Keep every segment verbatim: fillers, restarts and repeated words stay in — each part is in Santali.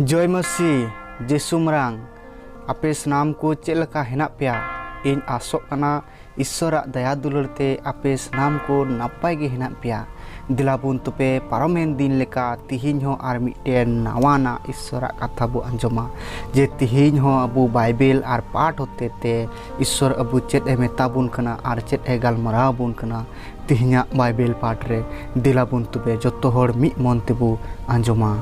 ᱡᱚᱭ ᱢᱟᱹᱥᱤ, ᱡᱤᱥᱩ ᱢᱟᱨᱟᱝ, ᱟᱯᱮ ᱥᱟᱱᱟᱢ ᱠᱚ ᱪᱮᱫ ᱞᱮᱠᱟ ᱦᱮᱱᱟᱜ ᱯᱮᱭᱟ? ᱤᱧ ᱟᱥᱚᱜ ᱠᱟᱱᱟ ᱤᱥᱥᱚᱨᱟᱜ ᱫᱟᱭᱟ ᱫᱩᱞᱟᱹᱲ ᱛᱮ ᱟᱯᱮ ᱥᱟᱱᱟᱢ ᱠᱚ ᱱᱟᱯᱟᱭ ᱜᱮ ᱦᱮᱱᱟᱜ ᱯᱮᱭᱟ᱾ ᱫᱮᱞᱟ ᱵᱚᱱ ᱛᱚᱵᱮ ᱯᱟᱨᱚᱢᱮᱱ ᱫᱤᱱ ᱞᱮᱠᱟ ᱛᱤᱦᱤᱧ ᱦᱚᱸ ᱟᱨ ᱢᱤᱫᱴᱮᱱ ᱱᱟᱣᱟᱱᱟᱜ ᱤᱥᱥᱚᱨᱟᱜ ᱠᱟᱛᱷᱟ ᱵᱚ ᱟᱸᱡᱚᱢᱟ, ᱡᱮ ᱛᱤᱦᱤᱧ ᱦᱚᱸ ᱟᱵᱚ ᱵᱟᱭᱵᱮᱞ ᱟᱨ ᱯᱟᱴ ᱦᱚᱛᱮ ᱛᱮ ᱤᱥᱥᱚᱨ ᱟᱵᱚ ᱪᱮᱫ ᱮ ᱢᱮᱛᱟ ᱵᱚᱱ ᱠᱟᱱᱟ ᱟᱨ ᱪᱮᱫ ᱮ ᱜᱟᱞᱢᱟᱨᱟᱣ ᱵᱚᱱ ᱠᱟᱱᱟ᱾ ᱛᱤᱦᱤᱧᱟᱜ ᱵᱟᱭᱵᱮᱞ ᱯᱟᱴ ᱨᱮ ᱫᱮᱞᱟ ᱵᱚᱱ ᱛᱚᱵᱮ ᱡᱚᱛᱚ ᱦᱚᱲ ᱢᱤᱫ ᱢᱚᱱ ᱛᱮᱵᱚ ᱟᱸᱡᱚᱢᱟ᱾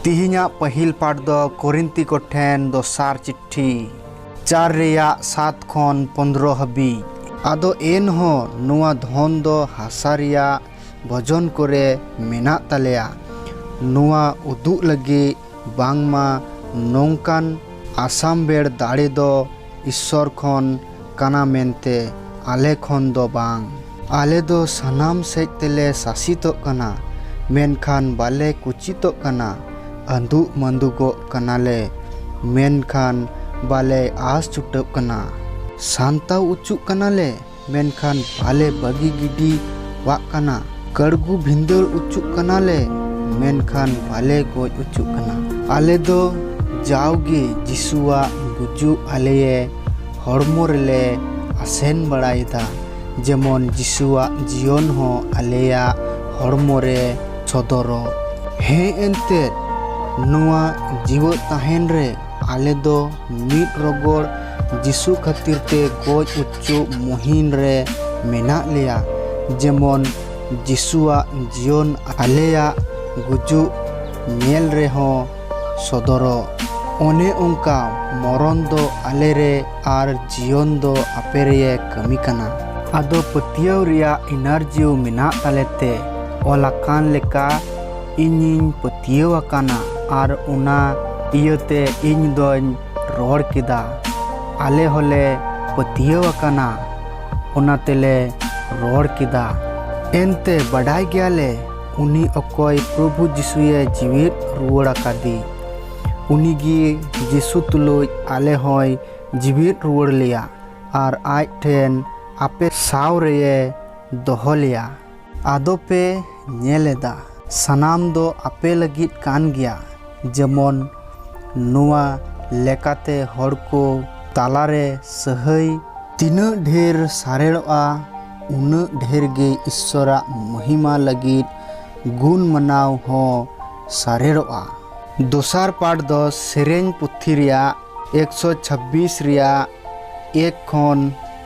ᱛᱤᱦᱤᱧᱟᱜ ᱯᱟᱹᱦᱤᱞ ᱯᱟᱴ ᱫᱚ ᱠᱚᱨᱤᱱᱛᱤ ᱠᱚᱴᱷᱮᱱ ᱫᱚᱥᱟᱨ ᱪᱤᱴᱷᱤ, ᱪᱟᱨ ᱨᱮᱭᱟᱜ ᱥᱟᱛ ᱠᱷᱚᱱ ᱯᱚᱱᱫᱽᱨᱚ ᱦᱟᱹᱵᱤᱡ᱾ ᱟᱫᱚ ᱮᱱᱦᱚᱸ ᱱᱚᱣᱟ ᱫᱷᱚᱱ ᱫᱚ ᱦᱟᱥᱟ ᱨᱮᱭᱟᱜ ᱵᱷᱚᱡᱚᱱ ᱠᱚᱨᱮ ᱢᱮᱱᱟᱜ ᱛᱟᱞᱮᱭᱟ, ᱱᱚᱣᱟ ᱩᱫᱩᱜ ᱞᱟᱹᱜᱤᱫ ᱵᱟᱝᱢᱟ ᱱᱚᱝᱠᱟᱱ ᱟᱥᱟᱢᱵᱮᱲ ᱫᱟᱲᱮ ᱫᱚ ᱤᱥᱥᱚᱨ ᱠᱷᱚᱱ ᱠᱟᱱᱟ ᱢᱮᱱᱛᱮ, ᱟᱞᱮ ᱠᱷᱚᱱ ᱫᱚ ᱵᱟᱝ᱾ ᱟᱞᱮ ᱫᱚ ᱥᱟᱱᱟᱢ ᱥᱮᱫ ᱛᱮᱞᱮ ᱥᱟᱥᱤᱛᱚᱜ ᱠᱟᱱᱟ, ᱢᱮᱱᱠᱷᱟᱱ ᱵᱟᱞᱮ ᱠᱩᱪᱤᱛᱚᱜ ᱠᱟᱱᱟ᱾ ᱟᱹᱫᱩᱜ ᱢᱟᱹᱫᱩᱜᱚᱜ ᱠᱟᱱᱟᱞᱮ, ᱢᱮᱱᱠᱷᱟᱱ ᱵᱟᱞᱮ ᱟᱥ ᱪᱷᱩᱴᱟᱹᱜ ᱠᱟᱱᱟ᱾ ᱥᱟᱱᱛᱟᱣ ᱚᱪᱚᱜ ᱠᱟᱱᱟᱞᱮ, ᱢᱮᱱᱠᱷᱟᱱ ᱵᱟᱞᱮ ᱵᱟᱹᱜᱤ ᱜᱤᱰᱤᱣᱟᱜ ᱠᱟᱱᱟ᱾ ᱠᱟᱹᱲᱜᱩ ᱵᱷᱤᱸᱫᱟᱹᱲ ᱚᱪᱚᱜ ᱠᱟᱱᱟᱞᱮ, ᱢᱮᱱᱠᱷᱟᱱ ᱵᱟᱞᱮ ᱜᱚᱡ ᱚᱪᱚᱜ ᱠᱟᱱᱟ᱾ ᱟᱞᱮ ᱫᱚ ᱡᱟᱣᱜᱮ ᱡᱤᱥᱩᱣᱟᱜ ᱜᱩᱡᱩᱜ ᱟᱞᱮᱭᱮ ᱦᱚᱲᱢᱚ ᱨᱮᱞᱮ ᱟᱥᱮᱱ ᱵᱟᱲᱟᱭᱮᱫᱟ, ᱡᱮᱢᱚᱱ ᱡᱤᱥᱩᱣᱟᱜ ᱡᱤᱭᱚᱱ ᱦᱚᱸ ᱟᱞᱮᱭᱟᱜ ᱦᱚᱲᱢᱚ ᱨᱮ ᱥᱚᱫᱚᱨᱚᱜ᱾ ᱦᱮᱸ, ᱮᱱᱛᱮᱫ ᱱᱚᱣᱟ ᱡᱤᱣᱮᱫ ᱛᱟᱦᱮᱱ ᱨᱮ ᱟᱞᱮ ᱫᱚ ᱢᱤᱫ ᱨᱚᱜᱚᱲ ᱡᱤᱥᱩ ᱠᱷᱟᱹᱛᱤᱨ ᱛᱮ ᱜᱚᱡ ᱚᱪᱚᱜ ᱢᱩᱦᱤᱢ ᱨᱮ ᱢᱮᱱᱟᱜ ᱞᱮᱭᱟ, ᱡᱮᱢᱚᱱ ᱡᱤᱥᱩᱣᱟᱜ ᱡᱤᱭᱚᱱ ᱟᱞᱮᱭᱟᱜ ᱜᱩᱡᱩᱜ ᱧᱮᱞ ᱨᱮᱦᱚᱸ ᱥᱚᱫᱚᱨᱚᱜ᱾ ᱚᱱᱮ ᱚᱱᱠᱟ ᱢᱚᱨᱚᱱ ᱫᱚ ᱟᱞᱮᱨᱮ ᱟᱨ ᱡᱤᱭᱚᱱ ᱫᱚ ᱟᱯᱮᱨᱮᱭᱮ ᱠᱟᱹᱢᱤ ᱠᱟᱱᱟ᱾ ᱟᱫᱚ ᱯᱟᱹᱛᱭᱟᱹᱣ ᱨᱮᱭᱟᱜ ᱤᱱᱟᱨᱡᱤᱣ ᱢᱮᱱᱟᱜ ᱛᱟᱞᱮᱛᱮ ᱚᱞ ᱟᱠᱟᱱ ᱞᱮᱠᱟ ᱤᱧᱤᱧ ᱯᱟᱹᱛᱭᱟᱹᱣ ᱟᱠᱟᱱᱟ ᱟᱨ ᱚᱱᱟ ᱤᱭᱟᱹᱛᱮ ᱤᱧ ᱫᱚᱧ ᱨᱚᱲ ᱠᱮᱫᱟ᱾ ᱟᱞᱮ ᱦᱚᱸᱞᱮ ᱯᱟᱹᱛᱭᱟᱹᱣ ᱟᱠᱟᱱᱟ, ᱚᱱᱟ ᱛᱮᱞᱮ ᱨᱚᱲ ᱠᱮᱫᱟ᱾ ᱮᱱᱛᱮ ᱵᱟᱰᱟᱭ ᱜᱮᱭᱟᱞᱮ ᱩᱱᱤ ᱚᱠᱚᱭ ᱯᱨᱚᱵᱷᱩ ᱡᱤᱥᱩᱭᱮ ᱡᱤᱣᱮᱫ ᱨᱩᱣᱟᱹᱲ ᱟᱠᱟᱫᱮ, ᱩᱱᱤᱜᱮ ᱡᱤᱥᱩ ᱛᱩᱞᱩᱡ ᱟᱞᱮ ᱦᱚᱸᱭ ᱡᱤᱣᱮᱫ ᱨᱩᱣᱟᱹᱲ ᱞᱮᱭᱟ ᱟᱨ ᱟᱡ ᱴᱷᱮᱱ ᱟᱯᱮ ᱥᱟᱶ ᱨᱮᱭᱮ ᱫᱚᱦᱚ ᱞᱮᱭᱟ᱾ ᱟᱫᱚ ᱯᱮ ᱧᱮᱞ ᱮᱫᱟ, ᱥᱟᱱᱟᱢ ᱫᱚ ᱟᱯᱮ ᱞᱟᱹᱜᱤᱫ ᱠᱟᱱ ᱜᱮᱭᱟ, ᱡᱮᱢᱚᱱ ᱱᱚᱣᱟ ᱞᱮᱠᱟᱛᱮ ᱦᱚᱲ ᱠᱚ ᱛᱟᱞᱟᱨᱮ ᱥᱟᱹᱦᱟᱹᱭ᱾ ᱛᱤᱱᱟᱹᱜ ᱰᱷᱮᱨ ᱥᱟᱨᱮᱲᱚᱜᱼᱟ, ᱩᱱᱟᱹᱜ ᱰᱷᱮᱨ ᱜᱮ ᱤᱥᱥᱚᱨᱟᱜ ᱢᱚᱦᱤᱢᱟ ᱞᱟᱹᱜᱤᱫ ᱜᱩᱱ ᱢᱟᱱᱟᱣ ᱦᱚᱸ ᱥᱟᱨᱮᱲᱚᱜᱼᱟ᱾ ᱫᱚᱥᱟᱨ ᱯᱟᱴ ᱫᱚ ᱥᱮᱨᱮᱧ ᱯᱩᱛᱷᱤ ᱨᱮᱭᱟᱜ ᱮᱠᱥᱚ ᱪᱷᱟᱵᱵᱤᱥ ᱨᱮᱭᱟᱜ ᱮᱠ ᱠᱷᱚᱱ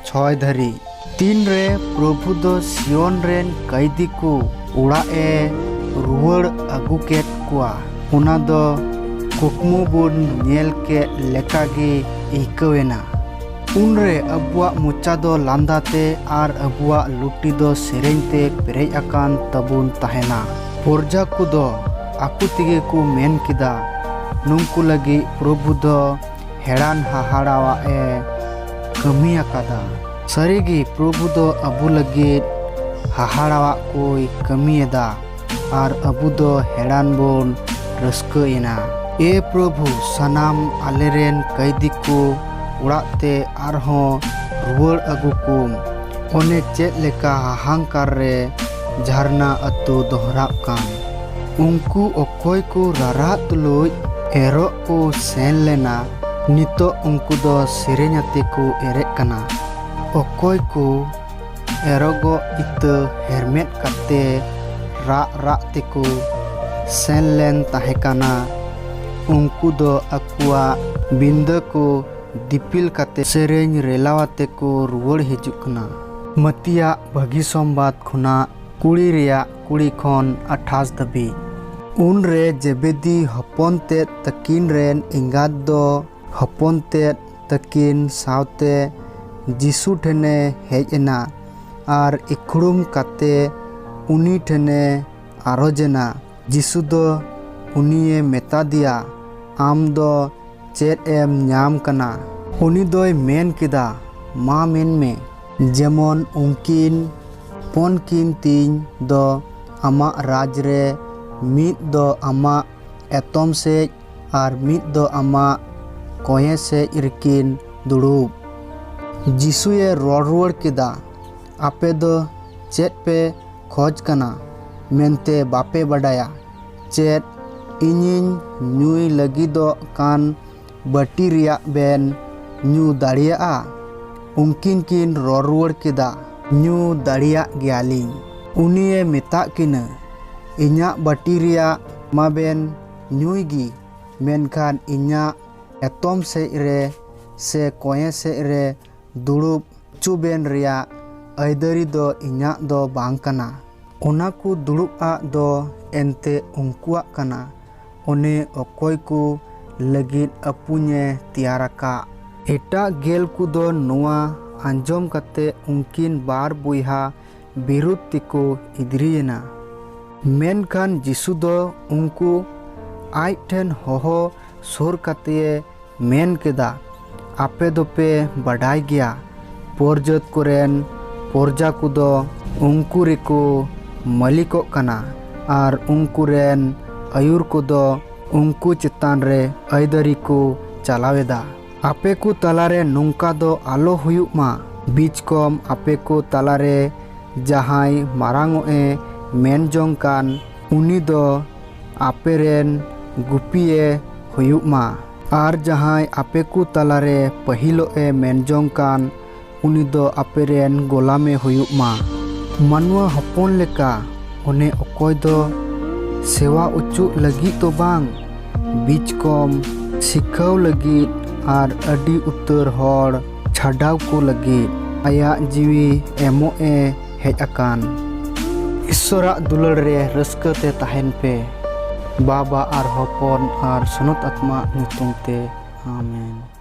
ᱪᱷᱚᱭ ᱫᱷᱟᱹᱨᱤᱡ᱾ ᱛᱤᱱᱨᱮ ᱯᱨᱚᱵᱷᱩ ᱫᱚ ᱥᱤᱭᱚᱱ ᱨᱮᱱ ᱠᱟᱹᱭᱫᱤ ᱠᱚ ᱚᱲᱟᱜ ᱮ ᱨᱩᱣᱟᱹᱲ ᱟᱹᱜᱩ ᱠᱮᱫ ᱠᱚᱣᱟ, ᱚᱱᱟ ᱫᱚ ᱠᱩᱠᱢᱩ ᱵᱚᱱ ᱧᱮᱞ ᱠᱮᱫ ᱞᱮᱠᱟᱜᱮ ᱟᱹᱭᱠᱟᱹᱣ ᱮᱱᱟ᱾ ᱩᱱᱨᱮ ᱟᱵᱚᱣᱟᱜ ᱢᱚᱪᱟ ᱫᱚ ᱞᱟᱸᱫᱟ ᱛᱮ ᱟᱨ ᱟᱵᱚᱣᱟᱜ ᱞᱩᱴᱤ ᱫᱚ ᱥᱮᱨᱮᱧ ᱛᱮ ᱯᱮᱨᱮᱡ ᱟᱠᱟᱱ ᱛᱟᱵᱚᱱ ᱛᱟᱦᱮᱱᱟ᱾ ᱯᱚᱨᱡᱟ ᱠᱚᱫᱚ ᱟᱠᱚ ᱛᱮᱜᱮ ᱠᱚ ᱢᱮᱱ ᱠᱮᱫᱟ, ᱱᱩᱝᱠᱩ ᱞᱟᱹᱜᱤᱫ ᱯᱨᱚᱵᱷᱩ ᱫᱚ ᱦᱮᱲᱟᱱ ᱦᱟᱦᱟᱲᱟᱣᱟᱜ ᱮ ᱠᱟᱹᱢᱤ ᱟᱠᱟᱫᱟ᱾ ᱥᱟᱹᱨᱤᱜᱮ ᱯᱨᱚᱵᱷᱩ ᱫᱚ ᱟᱵᱚ ᱞᱟᱹᱜᱤᱫ ᱦᱟᱦᱟᱲᱟᱣᱟᱜ ᱠᱚᱭ ᱠᱟᱹᱢᱤᱭᱮᱫᱟ᱾ ᱟᱨ ᱟᱵᱚ ᱫᱚ ᱦᱮᱲᱟᱱ ᱵᱚᱱ ᱨᱟᱹᱥᱠᱟᱹᱭᱮᱱᱟ᱾ ᱮ ᱯᱨᱚᱵᱷᱩ, ᱥᱟᱱᱟᱢ ᱟᱞᱮᱨᱮᱱ ᱠᱟᱹᱭᱫᱤ ᱠᱚ ᱚᱲᱟᱜ ᱛᱮ ᱟᱨᱦᱚᱸ ᱨᱩᱣᱟᱹᱲ ᱟᱹᱜᱩ ᱠᱚᱢ᱾ ᱚᱱᱮ ᱪᱮᱫ ᱞᱮᱠᱟ ᱦᱟᱦᱟᱝᱠᱟᱨ ᱨᱮ ᱡᱷᱟᱨᱱᱟ ᱟᱹᱛᱩ ᱫᱚᱦᱨᱟᱜ ᱠᱟᱱ᱾ ᱩᱱᱠᱩ ᱚᱠᱚᱭ ᱠᱚ ᱨᱟᱨᱟᱜ ᱛᱩᱞᱩᱡ ᱮᱨᱚᱜ ᱠᱚ ᱥᱮᱱ ᱞᱮᱱᱟ, ᱱᱤᱛᱚᱜ ᱩᱱᱠᱩ ᱫᱚ ᱥᱮᱨᱮᱧ ᱟᱛᱮ ᱠᱚ ᱮᱨᱮᱜ ᱠᱟᱱᱟ᱾ ᱚᱠᱚᱭ ᱠᱚ ᱮᱨᱚᱜᱚᱜ ᱤᱛᱟᱹ ᱦᱮᱨᱢᱮᱫ ᱠᱟᱛᱮ ᱨᱟᱜ ᱨᱟᱜ ᱛᱮᱠᱚ ᱥᱮᱱ ᱞᱮᱱ ᱛᱟᱦᱮᱸ ᱠᱟᱱᱟ, ᱩᱱᱠᱩ ᱫᱚ ᱟᱠᱚᱣᱟᱜ ᱵᱤᱱᱫᱟᱹ ᱠᱚ ᱫᱤᱯᱤᱞ ᱠᱟᱛᱮ ᱥᱮᱨᱮᱧ ᱨᱮᱞᱟᱣᱟᱛᱮ ᱠᱚ ᱨᱩᱣᱟᱹᱲ ᱦᱤᱡᱩᱜ ᱠᱟᱱᱟ᱾ ᱢᱟᱹᱛᱤᱭᱟᱜ ᱵᱷᱟᱹᱜᱤ ᱥᱚᱢᱵᱟᱫ ᱠᱷᱚᱱᱟᱜ ᱠᱩᱲᱤ ᱨᱮᱭᱟᱜ ᱠᱩᱲᱤ ᱠᱷᱚᱱ ᱟᱴᱷᱟᱥ ᱫᱷᱟᱹᱵᱤᱡ᱾ ᱩᱱᱨᱮ ᱡᱮᱵᱮᱫᱤ ᱦᱚᱯᱚᱱ ᱛᱮᱫ ᱛᱟᱹᱠᱤᱱ ᱨᱮᱱ ᱮᱸᱜᱟᱛ ᱫᱚ ᱦᱚᱯᱚᱱ ᱛᱮᱫ ᱛᱟᱹᱠᱤᱱ ᱥᱟᱶᱛᱮ ᱡᱤᱥᱩ ᱴᱷᱮᱱᱮ ᱦᱮᱡ ᱮᱱᱟ ᱟᱨ ᱤᱠᱷᱲᱩᱢ ᱠᱟᱛᱮ ᱩᱱᱤ ᱴᱷᱮᱱᱮ ᱟᱨᱚᱡ ᱮᱱᱟ᱾ ᱡᱤᱥᱩ ᱫᱚ ᱩᱱᱤᱭᱮ ᱢᱮᱛᱟ ᱫᱮᱭᱟ, ᱟᱢ ᱫᱚ ᱪᱮᱫ ᱮᱢ ᱧᱟᱢ ᱠᱟᱱᱟ? ᱩᱱᱤ ᱫᱚᱭ ᱢᱮᱱ ᱠᱮᱫᱟ, ᱢᱟ ᱢᱮᱱ ᱢᱮ, ᱡᱮᱢᱚᱱ ᱩᱱᱠᱤᱱ ᱦᱚᱯᱚᱱ ᱠᱤᱱ ᱛᱤᱧ ᱫᱚ ᱟᱢᱟᱜ ᱨᱟᱡᱽ ᱨᱮ ᱢᱤᱫ ᱫᱚ ᱟᱢᱟᱜ ᱮᱛᱚᱢ ᱥᱮᱡ ᱟᱨ ᱢᱤᱫ ᱫᱚ ᱟᱢᱟᱜ ᱠᱚᱸᱭᱮ ᱥᱮᱡ ᱨᱮᱠᱤᱱ ᱫᱩᱲᱩᱵ᱾ ᱡᱤᱥᱩᱭᱮ ᱨᱚᱲ ᱨᱩᱣᱟᱹᱲ ᱠᱮᱫᱟ, ᱟᱯᱮ ᱫᱚ ᱪᱮᱫ ᱯᱮ ᱠᱷᱚᱡᱽ ᱠᱟᱱᱟ? ᱢᱮᱱᱛᱮ ᱵᱟᱯᱮ ᱵᱟᱰᱟᱭᱟ? ᱪᱮᱫ ᱤᱧᱤᱧ ᱧᱩᱭ ᱞᱟᱹᱜᱤᱫᱚᱜ ᱠᱟᱱ ᱵᱟᱹᱴᱤ ᱨᱮᱭᱟᱜ ᱵᱮᱱ ᱧᱩ ᱫᱟᱲᱮᱭᱟᱜᱼᱟ?" ᱩᱱᱠᱤᱱ ᱠᱤᱱ ᱨᱚᱲ ᱨᱩᱣᱟᱹᱲ ᱠᱮᱫᱟ, "ᱧᱩ ᱫᱟᱲᱮᱭᱟᱜ ᱜᱮᱭᱟᱞᱤᱧ᱾" ᱩᱱᱤᱭᱮ ᱢᱮᱛᱟᱜ ᱠᱤᱱᱟᱹ, "ᱤᱧᱟᱜ ᱵᱟᱹᱴᱤ ᱨᱮᱭᱟᱜ ᱢᱟᱵᱮᱱ ᱧᱩᱭ ᱜᱮ, ᱢᱮᱱᱠᱷᱟᱱ ᱤᱧᱟᱜ ᱮᱛᱚᱢ ᱥᱮᱫ ᱨᱮ ᱥᱮ ᱠᱚᱸᱭᱮ ᱥᱮᱫ ᱨᱮ ᱫᱩᱲᱩᱵ ᱦᱚᱪᱚ ᱵᱮᱱ ᱨᱮᱭᱟᱜ ᱟᱹᱭᱫᱟᱹᱨᱤ ᱫᱚ ᱤᱧᱟᱜ ᱫᱚ ᱵᱟᱝ ᱠᱟᱱᱟ᱾" ᱚᱱᱟ ᱠᱚ ᱫᱩᱲᱩᱵ ᱟᱜ ᱫᱚ ᱮᱱᱛᱮ ᱩᱱᱠᱩᱣᱟᱜ ᱠᱟᱱᱟ, ᱚᱱᱮ ᱚᱠᱚᱭ ᱠᱚ ᱞᱟᱹᱜᱤᱫ ᱟᱹᱯᱩᱧᱮ ᱛᱮᱭᱟᱨ ᱟᱠᱟᱫ᱾ ᱮᱴᱟᱜ ᱜᱮᱞ ᱠᱚᱫᱚ ᱱᱚᱣᱟ ᱟᱸᱡᱚᱢ ᱠᱟᱛᱮ ᱩᱱᱠᱤᱱ ᱵᱟᱨ ᱵᱚᱭᱦᱟ ᱵᱤᱨᱩᱫᱷ ᱛᱮᱠᱚ ᱤᱫᱨᱤᱭᱮᱱᱟ᱾ ᱢᱮᱱᱠᱷᱟᱱ ᱡᱤᱥᱩ ᱫᱚ ᱩᱱᱠᱩ ᱟᱡ ᱴᱷᱮᱱ ᱦᱚᱦᱚ ᱥᱩᱨ ᱠᱟᱛᱮᱭ ᱢᱮᱱ ᱠᱮᱫᱟ, "ᱟᱯᱮ ᱫᱚᱯᱮ ᱵᱟᱰᱟᱭ ᱜᱮᱭᱟ, ᱯᱚᱨᱡᱟᱹᱛ ᱠᱚᱨᱮᱱ ᱯᱚᱨᱡᱟ ᱠᱚᱫᱚ ᱩᱱᱠᱩ ᱨᱮᱠᱚ ᱢᱟᱹᱞᱤᱠᱚᱜ ᱠᱟᱱᱟ ᱟᱨ ᱩᱱᱠᱩ ᱨᱮᱱ ᱟᱹᱭᱩᱨ ᱠᱚᱫᱚ ᱩᱱᱠᱩ ᱪᱮᱛᱟᱱ ᱨᱮ ᱟᱹᱭᱫᱟᱹᱨᱤ ᱠᱚ ᱪᱟᱞᱟᱣᱮᱫᱟ᱾ ᱟᱯᱮ ᱠᱚ ᱛᱟᱞᱟᱨᱮ ᱱᱚᱝᱠᱟ ᱫᱚ ᱟᱞᱚ ᱦᱩᱭᱩᱜ ᱢᱟ᱾ ᱵᱤᱪᱠᱚᱢ ᱟᱯᱮ ᱠᱚ ᱛᱟᱞᱟᱨᱮ ᱡᱟᱦᱟᱸᱭ ᱢᱟᱨᱟᱝᱚᱜ ᱮ ᱢᱮᱱ ᱡᱚᱝ ᱠᱟᱱ, ᱩᱱᱤ ᱫᱚ ᱟᱯᱮ ᱨᱮᱱ ᱜᱩᱯᱤᱭᱮ ᱦᱩᱭᱩᱜ ᱢᱟ᱾ ᱟᱨ ᱡᱟᱦᱟᱸᱭ ᱟᱯᱮ ᱠᱚ ᱛᱟᱞᱟᱨᱮ ᱯᱟᱹᱦᱤᱞᱚᱜ ᱮ ᱢᱮᱱ ᱡᱚᱝ ᱠᱟᱱ, ᱩᱱᱤ ᱫᱚ ᱟᱯᱮ ᱨᱮᱱ ᱜᱚᱞᱟᱢᱮ ᱦᱩᱭᱩᱜ ᱢᱟ᱾ ᱢᱟᱱᱣᱟ ᱦᱚᱯᱚᱱ ᱞᱮᱠᱟ ᱚᱱᱮ ᱚᱠᱚᱭ ᱫᱚ ᱥᱮᱣᱟ ᱚᱪᱚᱜ ᱞᱟᱹᱜᱤᱫ ᱫᱚ ᱵᱟᱝ, ᱵᱤᱪᱠᱚᱢ ᱥᱤᱠᱷᱟᱹᱣ ᱞᱟᱹᱜᱤᱫ ᱟᱨ ᱟᱹᱰᱤ ᱩᱛᱟᱹᱨ ᱦᱚᱲ ᱪᱷᱟᱰᱟᱣ ᱠᱚ ᱞᱟᱹᱜᱤᱫ ᱟᱭᱟᱜ ᱡᱤᱣᱤ ᱮᱢᱚᱜ ᱮ ᱦᱮᱡ ᱟᱠᱟᱱ᱾" ᱤᱥᱚᱨᱟᱜ ᱫᱩᱞᱟᱹᱲ ᱨᱮ ᱨᱟᱹᱥᱠᱟᱹ ᱛᱮ ᱛᱟᱦᱮᱱ ᱯᱮ᱾ ᱵᱟᱵᱟ ᱟᱨ ᱦᱚᱯᱚᱱ ᱟᱨ ᱥᱚᱱᱚᱛ ᱟᱛᱢᱟ ᱧᱩᱛᱩᱢ ᱛᱮ, ᱟᱢᱮᱱ᱾